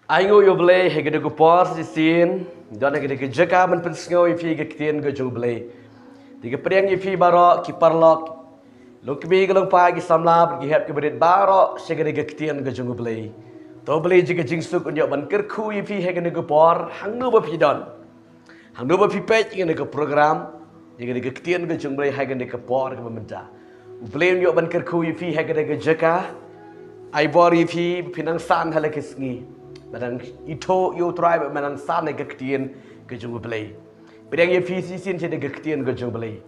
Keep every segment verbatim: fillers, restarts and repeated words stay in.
Ai nguh ïa U Blei ha kane ka por shisien, don ha kane ka jaka ban pynsngew ïa phi ka ktien ka jong U Blei. Te nga pdiang ïa phi baroh ki paralok, long kmie ka long kpa, ki samla bad ki hep ki barit baroh sha kane ka ktien ka jong U Blei. To U Blei jong ka jingsuk un ïoh ban kyrkhu ïa phi ha kane ka por, hangno ba phi don. Hangno ba phi peit ïa kane ka program, ïa kane ka ktien ka jong U Blei ha kane ka por kaba mynta. U Blei un ïoh ban kyrkhu ïa phi ha kane ka jaka. Ai bor ïa phi ba phin nang san ha la ka sngi, ba nang ithuh ïa U Trai, ba nang san ha ka ktien ka jong U Blei. Pdiang ïa phi shisien sha ka ktien ka jong U Blei.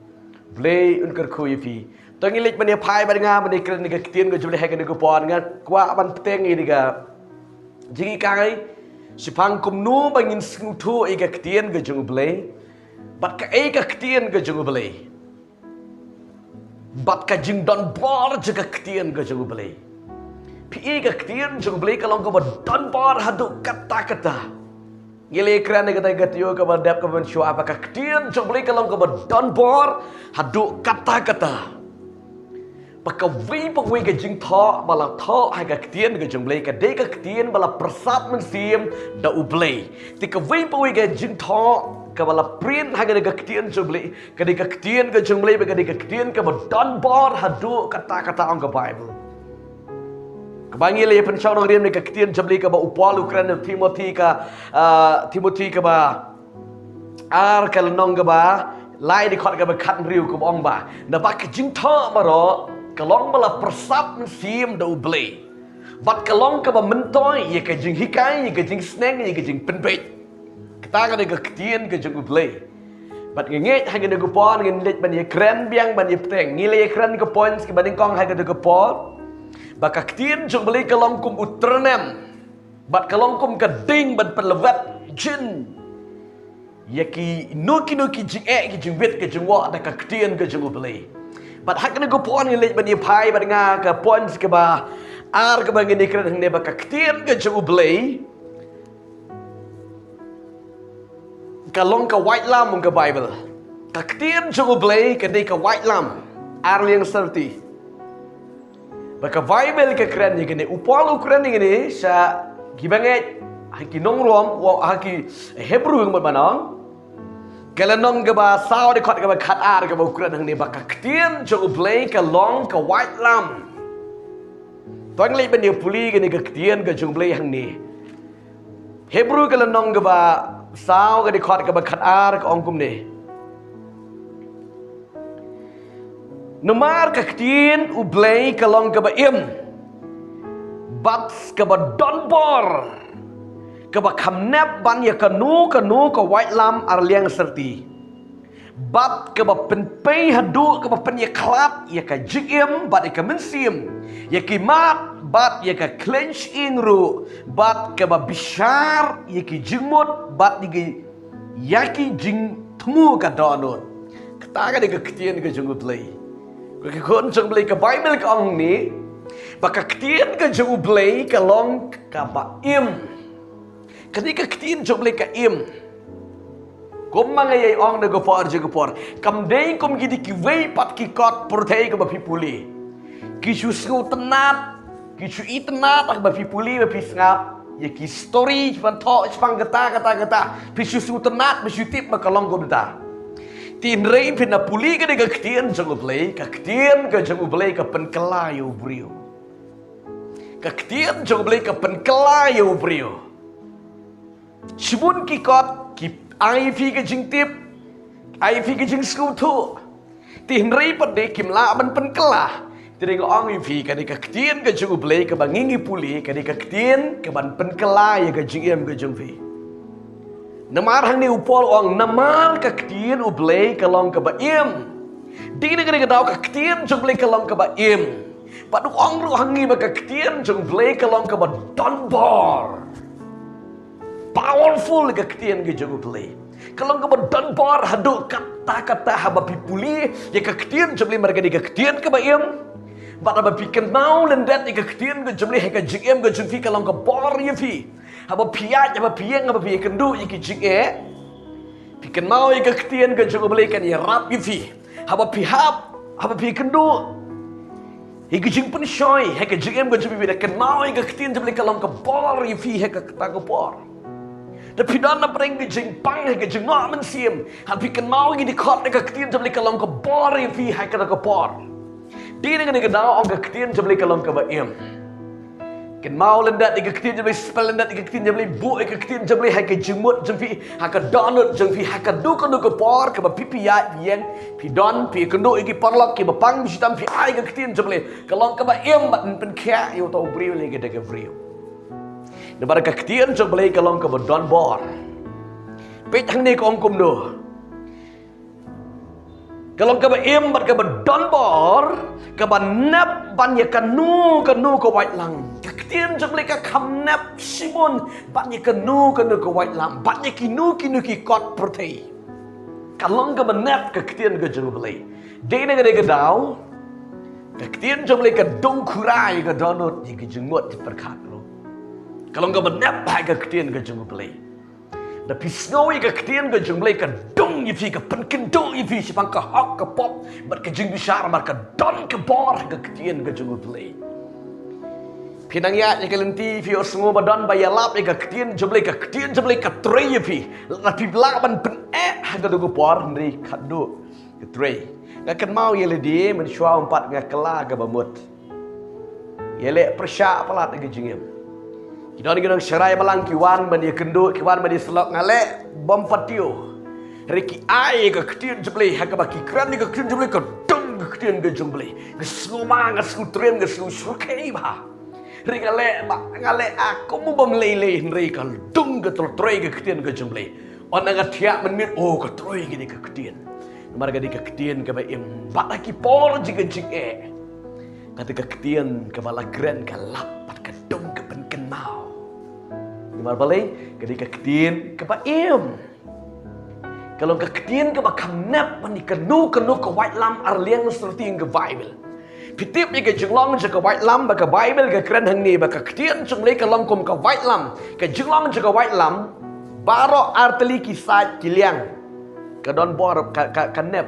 U Blei un kyrkhu ïa phi. To ngin leit ban ïa phai bad nga ban ïa kren ïa ka ktien ka jong U Blei ha kane ka por. Nga kwah ban bteng ïa ka jinghikai shaphang kumno ba ngin sngewthuh ïa ka ktien ka jong U Blei, bad kaei ka ktien ka jong U Blei, bad ka jingdonbor jong ka ktien ka jong U Blei. Phi i ka ktien jong U Blei ka long kaba donbor haduh katta katta. Ngi la ïa kren ïa kata ka taïew kaba dep kaba mynshuwa ba ka ktien jong U Blei ka long kaba donbor haduh katta katta. Ba kawei pa kawei ka jingthoh ba la thoh ha ka ktien ka jong U Blei ka dei ka ktien ba la pyrsad mynsiem da U Blei. Te kawei pa kawei ka jingthoh kaba la print ha ka dei ka ktien jong U Blei, ka dei ka ktien ka jong U Blei, ba ka dei ka ktien kaba donbor haduh katta katta, ong ka Baibl. Kaba ngi la ïa pynshong nongrim na ka ktien jong U Blei kaba u Paul u kren na Timothi ka, ah, Timothi kaba ar ka lynnong kaba lai dkhot kaba khathynriew kaba ong ba, naba ka jingthoh baroh ka long ba la pyrsad mynsiem da U Blei, bad ka long kaba myntoi ïa ka jinghikai, ïa ka jingsneng, ïa ka jingpynbeit. Kata ka dei ka ktien ka jong U Blei. Bad nga ngeit ha kane ka por ngin leit ban ïa kren biang ban ïa bteng. Ngi la ïa kren ka points kiba nyngkong ha kane ka por, ba ka ktien jong U Blei ka long kum u tyrnem, bad ka long kum ka ding ban pynlwet jin ïa kino kino ki jingeh ki jingwit ki jingwah da ka ktien ka jong U Blei. Bad ha kane ka por ngin leit ban ïa phai bad nga ka points kaba ar kaba ngin ïa kren hangne, ba ka ktien ka jong U Blei ka long ka waitlam, ong ka Baibl. Ka ktien jong U Blei ka dei ka waitlam ar liang syrti. Ba ka Baibl ka kren ïa kane, u Paul u kren ïa kane sha kiba ngeit ha ki nong Rom, wa ha ki Hebru, mut ban ong. Ka lynnong kaba saw dkhot kaba khatar kaba u kren hangne ba ka ktien jong U Blei ka long ka waitlam. To ngin leit ban ïa pule kane ka ktien ka jong U Blei hangne. Hebru ka lynnong kaba saw ka dkhot kaba khatar ka ong kumne. Namar ka ktien U Blei ka long kaba im bad kaba donbor, kaba kham nep ban ïa kano kano ka waitlam ar liang syrti, bad kaba pynpei haduh kaba pynïakhlad ïa ka jingim bad ïa ka mynsiem, ïa ki mat bad ïa ka khlem shyieng ruh, bad kaba bishar ïa ki jingmut bad ïa ki, ïa ki jingthmu ka dohnud. Kata ka dei ka ktien ka jong U Blei. Ko ki khun jong U Blei, ka Baibl ka ong hangne ba ka ktien ka jong U Blei ka long kaba im. Ka dei ka ktien jong U Blei ka im. Kumba nga ïa ong na ka por jong ka por, kam dei kum ki dei kiwei pat ki kot pyrthei kaba phi pule. Ki shu sngewtynnat, ki shu itynnat haba phi pule ba phi sngap ïa ki story kiban thoh shaphang kata kata kata. Phi shu sngewtynnat, phi shu tip ba ka long kumta. Te hynrei phin ïa pule ka dei ka ktien jong U Blei, ka ktien ka jong U Blei ka pynkylla ïa u briew. Ka ktien jong U Blei ka pynkylla ïa u briew. Shibun ki kot ki ai phi ka jingtip, ai phi ka jingsngewthuh. Te hynrei pat de kim lah ban pynkylla. Te nga ong ïa phi, ka dei ka ktien ka jong U Blei kaba ngi ngi pule, ka dei ka ktien kaban pynkylla ïa ka jingim ka jong phi. Namar hangne u Paul u ong, namar ka ktien U Blei ka long kaba im. Dei na kane ka daw ka ktien jong U Blei ka long kaba im. Bad u ong ruh hangne ba ka ktien jong U Blei ka long kaba donbor. Powerful ka ktien ka jong U Blei. Ka long kaba donbor haduh katta katta. Haba phi pule ïa ka ktien jong U Blei, namar ka dei ka ktien kaba im. Bad haba phi kynmaw lyndet ïa ka ktien ka jong U Blei ha ka jingim ka jong phi, ka long ka bor ïa phi. Haba phi ïaid, haba phi ïeng, haba phi ïakynduh ïa ki jingeh, phi kynmaw ïa ka ktien ka jong U Blei kan ïarap ïa phi. Haba phi hap, haba phi ïakynduh, Ïa ka jingpynshoi ha ka jingim ka jong phi, phi da kynmaw ïa ka ktien jong U Blei ka long ka bor ïa phi ha kata ka por. Da phi don na pdeng ka jingpang ha ka jingnoh mynsiem, haba phi kynmaw ïa ka dkhot ïa ka ktien jong U Blei ka long ka bor ïa phi ha kata ka por. Dei na kane ka daw ong ka ktien jong U Blei ka long kaba im. Kynmaw lyndet ïa ka ktien jong U Blei, spell lyndet ïa ka ktien jong U Blei, buh ïa ka ktien jong U Blei ha ka jingmut jong phi, ha ka dohnud jong phi, ha kano kano ka por kaba phi, phi ïaid ïeng, phi don, phi ïakynduh ïa ki paralok kiba pang, phi shitom, phi ai ïa ka ktien jong U Blei. Ka long kaba im bad yn pynkhiah ïa uto u briew lane kata ka briew. Namar ka ktien jong U Blei ka long kaba don bor. Peit hangne ka ong kumno. Ka long kaba im bad kaba don bor, kaba nep ban ïa kano kano ka waitlam. Ka ktien jong U Blei ka kham nep shibun ban ïa kano kano ka waitlam, ban ïa kino kino ki kot pyrthei. Ka long kaba nep ka ktien ka jong U Blei. Dei na kane ka daw, ka ktien jong U Blei ka dung khura ïa ka dohnud, ïa ka jingmut jingpyrkhat ruh. Ka long kaba nep ha ka ktien ka jong U Blei. Da phi sngew ïa ka ktien ka jong U Blei ka dung ïa phi, ka pynkynduh ïa phi shaphang ka hok ka pop bad ka jingbishar, namar ka don ka bor ha ka ktien ka jong U Blei. Phi nang ïaid ïa ka lynti, phi ïohsngew ba don ba ïalap ïa ka ktien jong U Blei, ka ktien jong U Blei ka trei ïa phi. Lada phi lah ban pyneh ha kata ka por, hynrei khatduh ka trei. Nga kynmaw ïa lade, mynshuwa ym pat nga kylla kaba mut. Ïaleh pyrshah palat ïa ka jingim. Ki don ki nongsharai balang ki wan ban ïakynduh, ki wan ban ïasyllok, nga leh bym patio. Hynrei ki ai ïa ka ktien jong U Blei, ha kaba ki kren ïa ka ktien jong U Blei, ka dung ka ktien ka jong U Blei. Nga sngewma, nga sngewtriem, nga sngewsyrkhei bha. Hynrei nga leh ba, nga leh a kum u bym lei lei, hynrei ka dung ka trei ka ktien ka jong U Blei. Ynda nga thiah mynmiet, oh, ka trei kane ka ktien. Namar ka dei ka ktien kaba im, bad ha ki por jong ka jingeh, kata ka ktien kaba la kren ka lap bad ka dung ka pynkynmaw. Namar balei? Ka dei ka ktien kaba im. Ka long ka ktien kaba kham nep ban ïa kano kano ka waitlam ar liang syrti ka Baibl. Phi tip ïa ka jinglong jong ka waitlam ba ka Baibl ka kren hangne ba ka ktien jong U Blei ka long kum ka waitlam. Ka jinglong jong ka waitlam, baroh artylli ki side ki liang. Ka don bor, ka, ka, ka nep.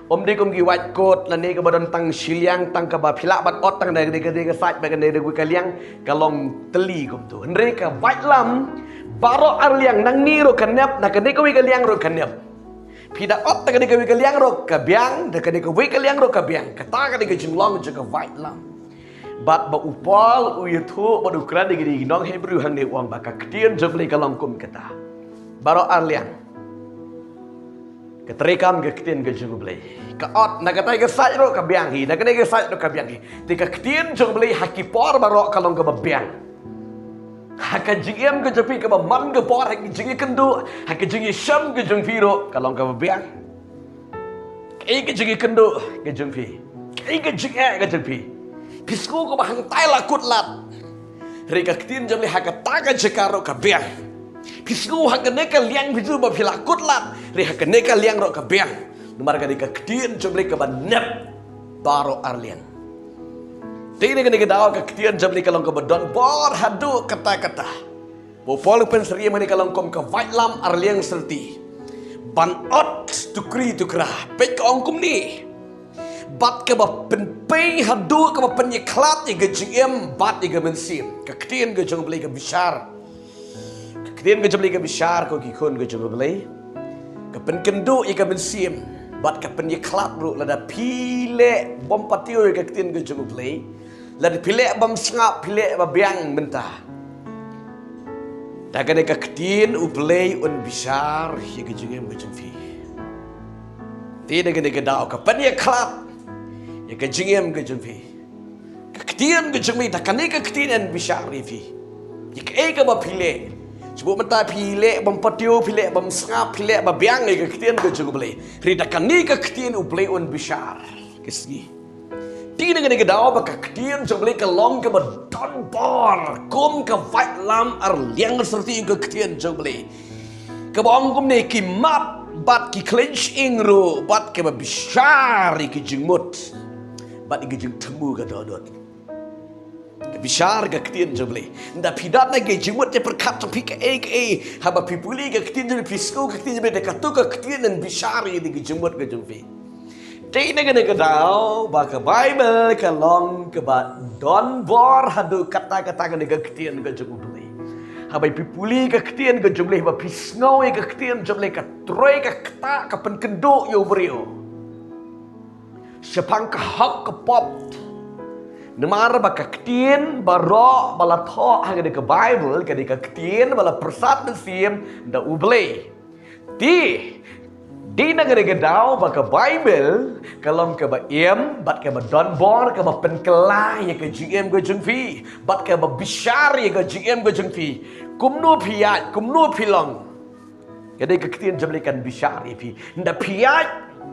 Ym dei kum ki wait kot lane kaba don tang shiliang, tang kaba phi lah ban ot tang na kane ka side bad kane kawei ka liang, ka long tylli kumto. Hynrei ka waitlam, baroh ar liang, nangne ruh ka nep, na kane kawei ka liang ruh ka nep. Phi da ot na kane kawei ka liang ruh ka biang, na kane kawei ka liang ruh ka biang. Kata ka dei ka jinglong jong ka waitlam. Bad ba u Paul u ïathuh bad u kren ïa ki nong Hebru hangne, u ong ba ka ktien jong U Blei ka long kum kata. Baroh ar liang. Ka treikam ka ktien ka jong U Blei. Ka ot na kata ka side ruh ka biang hi, na kane ka side ruh ka biang hi. Te ka ktien jong U Blei ha ki por baroh ka long kaba biang. Ha ka jingim ka jong phi kaba man ka por, ha ka jingïakynduh, ha ka jingïashem ka jong phi ruh ka long kaba biang. Kaei ka jingïakynduh ka jong phi? Kaei ka jingeh ka jong phi? Phi sngew kaba hangtai la kut lad? Hynrei ka ktien jong U Blei ha kata ka jaka ruh ka biang. Phi sngew ha kane ka liang phi ju ba phi la kut lad, hynrei ha kane ka liang ruh ka biang. Namar ka dei ka ktien jong U Blei kaba nep baroh ar liang. Te na kane ka daw ka ktien jong U Blei ka long kaba don bor haduh katta katta. Ba u Paul u pynsyriem kane ka long kum ka waitlam ar liang syrti. Ban ot tukri tukra, peit ka ong kumne. Bad kaba pynpei haduh kaba pynïakhlad ïa ka jingim bad ïa ka mynsiem. Ka ktien ka jong U Blei ka bishar. Ka ktien ka jong U Blei ka bishar, ko ki khun ka jong U Blei. Ka pynkynduh ïa ka mynsiem bad ka pynïakhlad ruh lada phi leh bym patio ïa ka ktien ka jong U Blei. Lada phi leh bym sngap, phi leh ba biang mynta. Da kane ka ktien U Blei un bishar ïa ka jingim ka jong phi. Te da kane ka daw ka pynïakhlad ïa ka jingim ka jong phi. Ka ktien ka jong U Blei, da kane ka ktien yn bishar ïa phi. Ïa kaei kaba phi leh. Shu mynta phi leh bym patio, phi leh bym sngap, phi leh ba biang ïa ka ktien ka jong U Blei. Hynrei da kane ka ktien U Blei un bishar. Ka sngi. Te na kane ka daw ba ka ktien jong U Blei ka long kaba don bor, kum ka waitlam ar liang syrti ka ktien jong U Blei. Kaba ong kumne, ki mat bad ki khleiñ shyieng ruh, bad kaba bishar ïa ki jingmut bad ïa ki jingthmu ka dohnud. Ka bishar ka ktien jong U Blei. Ynda phi don na ki jingmut jingpyrkhat jong phi kaei kaei, haba phi pule ka ktien jong U Blei, phi sngew ka ktien jong U Blei, da kato ka ktien yn bishar ïa ki jingmut ka jong phi. Te na kane ka daw ba ka Baibl ka long kaba don bor haduh katta katta kane ka ktien ka jong U Blei. Haba phi pule ka ktien ka jong U Blei, ba phi sngew ïa ka ktien jong U Blei, ka trei ka ktah ka pynkynduh ïa u briew shaphang ka hok ka pop. Namar ba ka ktien baroh ba la thoh ha kane ka Baibl, kane ka ktien ba la pyrsad mynsiem da U Blei. Te dei na kane ka daw ba ka Baibl ka long kaba im bad kaba don bor, kaba pynkylla ïa ka jingim ka jong phi bad kaba bishar ïa ka jingim ka jong phi. Kumno phi ïaid, kumno phi long, ka dei ka ktien jong U Blei kan bishar ïa phi. Ynda phi ïaid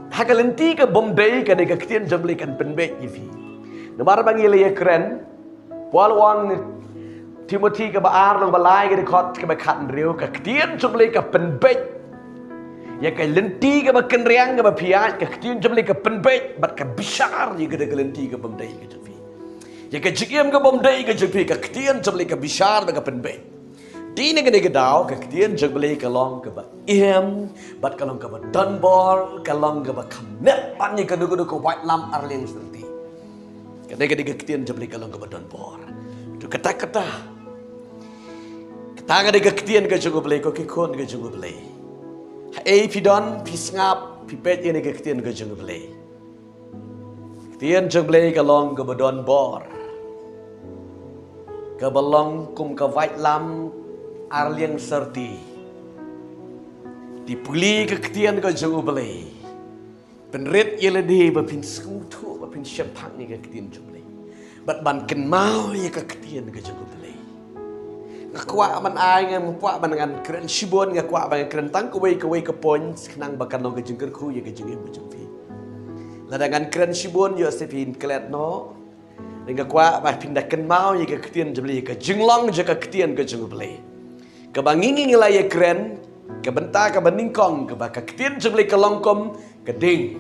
ha ka lynti ka bym dei, ka dei ka ktien jong U Blei kan pynbeit ïa phi. Namar ba ngi la ïakren, Paul u ong, Timothi kaba ar, lynnong ba lai, ka dkhot kaba khathynriew, ka ktien jong U Blei ka pynbeit ïa ka lynti kaba kynriang kaba phi ïaid, ka ktien jong U Blei ka pynbeit bad ka bishar ïa ka, ka lynti ka bym dei ka jong phi, ïa ka jingim ka bym dei ka jong phi, ka ktien jong U Blei ka bishar bad ka pynbeit. Te na kane ka daw ka ktien jong U Blei ka long kaba im bad ka long kaba don bor, ka long kaba kham nep ban ïa kano kano ka waitlam ar liang syrti. Ka dei, ka dei ka ktien jong U Blei ka long kaba don bor. To katta katta, katta ka dei ka ktien ka jong U Blei, ko ki khun ka jong U Blei. Haei phi don, phi sngap, phi peit ïa kane ka ktien ka jong U Blei. Ktien jong U Blei ka long kaba don bor, kaba long kum ka waitlam ar liang syrti. Te pule ka ktien ka jong U Blei, pynrit ïa lade ba phin sngewthuh, ba phin shemphang ïa ka ktien jong U Blei bad ban kynmaw ïa ka ktien ka jong U Blei. Nga kwah ban ai, ngam kwah ban ngan kren shibun, nga kwah ban ngan kren tang kawei kawei ka point, khnang ba kan long ka jingkyrkhu ïa ka jingim ka jong phi. Lada ngan kren shibun, ïoh seh phin klet noh. Te nga kwah ba phin da kynmaw ïa ka ktien jong U Blei, ïa ka jinglong jong ka ktien ka jong U Blei. Kaba ngi, ngi, ngi la ïakren, ka bynta kaba nyngkong, kaba ka ktien jong U Blei ka long kum ka ding.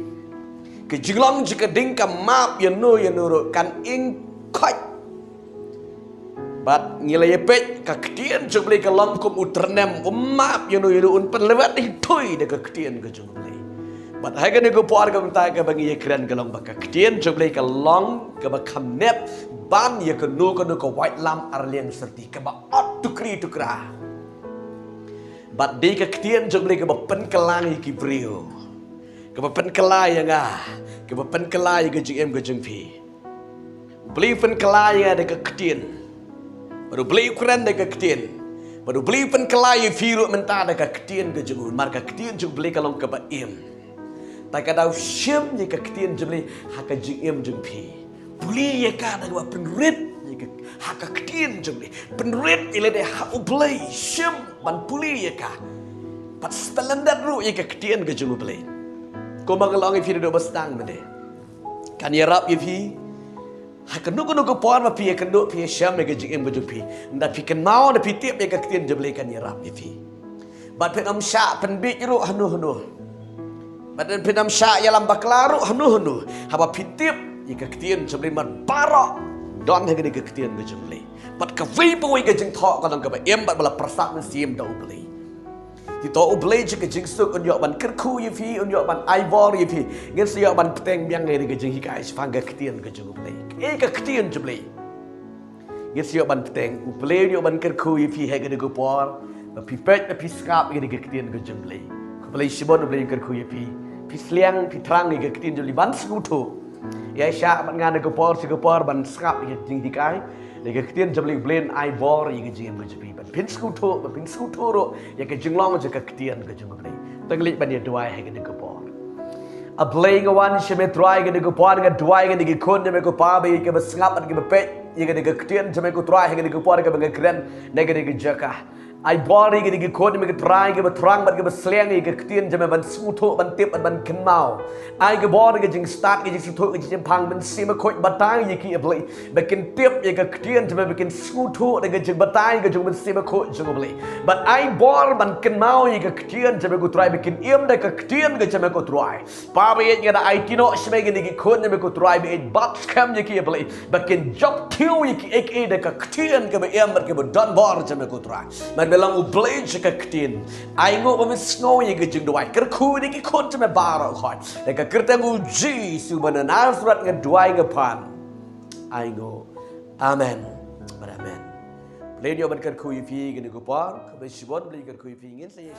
Ka jinglong jong ka ding ka map ïano ïano ruh, kan ing khoit. Bad ngi la ïapeit, ka ktien jong U Blei ka long kum u tyrnem, u map ïano ïano, un pynlwet hi thui da ka ktien ka jong U Blei. Bad ha kane ka por, ka bynta kaba ngi ïakren ka long ba ka ktien jong U Blei ka long kaba kham nep ban ïa kano kano ka waitlam ar liang syrti, kaba ot tukri tukra. Bad dei ka ktien jong U Blei kaba pynkylla ïa ki briew, kaba pynkylla ïa nga, kaba pynkylla ïa ka jingim ka jong phi. U Blei u pynkylla ïa nga da ka ktien. Bad U Blei u kren da ka ktien. Bad U Blei u pynkylla ïa phi ruh mynta da ka ktien ka jong u. Namar ka ktien jong U Blei ka long kaba im. Te ka daw shim ïa ka ktien jong U Blei ha ka jingim jong phi. Pule ïa ka da kaba pynrit ïa ka, ha ka ktien jong U Blei. Pynrit ïa lade ha U Blei, shim ban pule ïa ka. Bad spellendet ruh ïa ka ktien ka jong U Blei. Kumba nga la ong ïa phi naduh ba sdang mynne, kan ïarap ïa phi ha kano kano ka por ba phi ïakynduh, phi ïashem ïa ka jingim ka jong phi. Ynda phi kynmaw, ynda phi tip ïa ka ktien jong U Blei, kan ïarap ïa phi. Bad phin ym shah pynbiej ruh hano hano. Bad phin ym shah ïalam bakla ruh hano hano. Haba phi tip ïa ka ktien jong U Blei, namar baroh don ha kane ka ktien ka jong U Blei. Bad kawei pa kawei ka jingthoh ka long kaba im bad ba la pyrsad mynsiem da U Blei. Te to U Blei jong ka jingsuk un ïoh ban kyrkhu ïa phi, un ïoh ban ai bor ïa phi. Ngin sa ïoh ban bteng biang ïa ka jinghikai shaphang ka ktien ka jong U Blei. Ïa ka ktien jong U Blei. Ngin sa ïoh ban bteng, U Blei un ïoh ban kyrkhu ïa phi ha kane ka por. Ba phi peit, ba phi sngap ïa ka ktien ka jong U Blei. Khublei shibun, U Blei un kyrkhu ïa phi. Phi sliang, phi thrang ïa ka ktien jong U Blei ban sngewthuh. Ïa shah bad nga na ka por sha ka por ban sngap ïa ka jinghikai. Ïa ka ktien jong U Blei, U Blei un ai bor ïa ka jingim ka jong phi. Ban phin sngewthuh, ban phin sngewthuh ruh ïa ka jinglong jong ka ktien ka jong U Blei. To ngin leit ban ïa duwai ha kane ka por. A Blei, nga wan sha me Trai ha kane ka por, nga duwai ïa kine ki khun jong me ko Pa, ba ïa kiba sngap bad kiba peit ïa kane ka ktien jong me ko Trai ha kane ka por kaba nga kren na kane ka jaka. Ai bor ïa kine ki khun jong me ko Trai, kiba thrang bad kiba sliang ïa ka ktien jong me ban sngewthuh, ban tip bad ban kynmaw. Ai ka bor ka jingstad, ka jingsngewthuh, ka jingshemphang, Mynsiem Bakhuid batai ïa ki, A Blei. Ba kin tip ïa ka ktien jong me, ba kin sngewthuh da ka jingbatai ka jong U Mynsiem Bakhuid jong U Blei. Bad ai bor ban kynmaw ïa ka ktien jong me ko Trai, ba kin im da ka ktien ka jong me ko Trai. Pa ba ïeit, nga da aiti noh sha me ïa kine ki khun jong me ko Trai, ba ïeit, bat skhem ïa ki, A Blei. Ba kin jop khiew ïa kiei kiei da ka ktien kaba im bad kaba don bor jong me ko Trai. Bad Long U Blei jong ka ktien. Ai nguh ba men sngew ïa ka jingduwai. Kyrkhu ïa ki khun jong me baroh khoit. Ïa ka kyrteng U Jisu ba na Nasareth nga duwai nga pan. Ai nguh. Amen. Amen. Blei un ïoh ban kyrkhu ïa phi kane ka por. Khublei shibun, Blei kyrkhu ïa phi, ngin sa ïa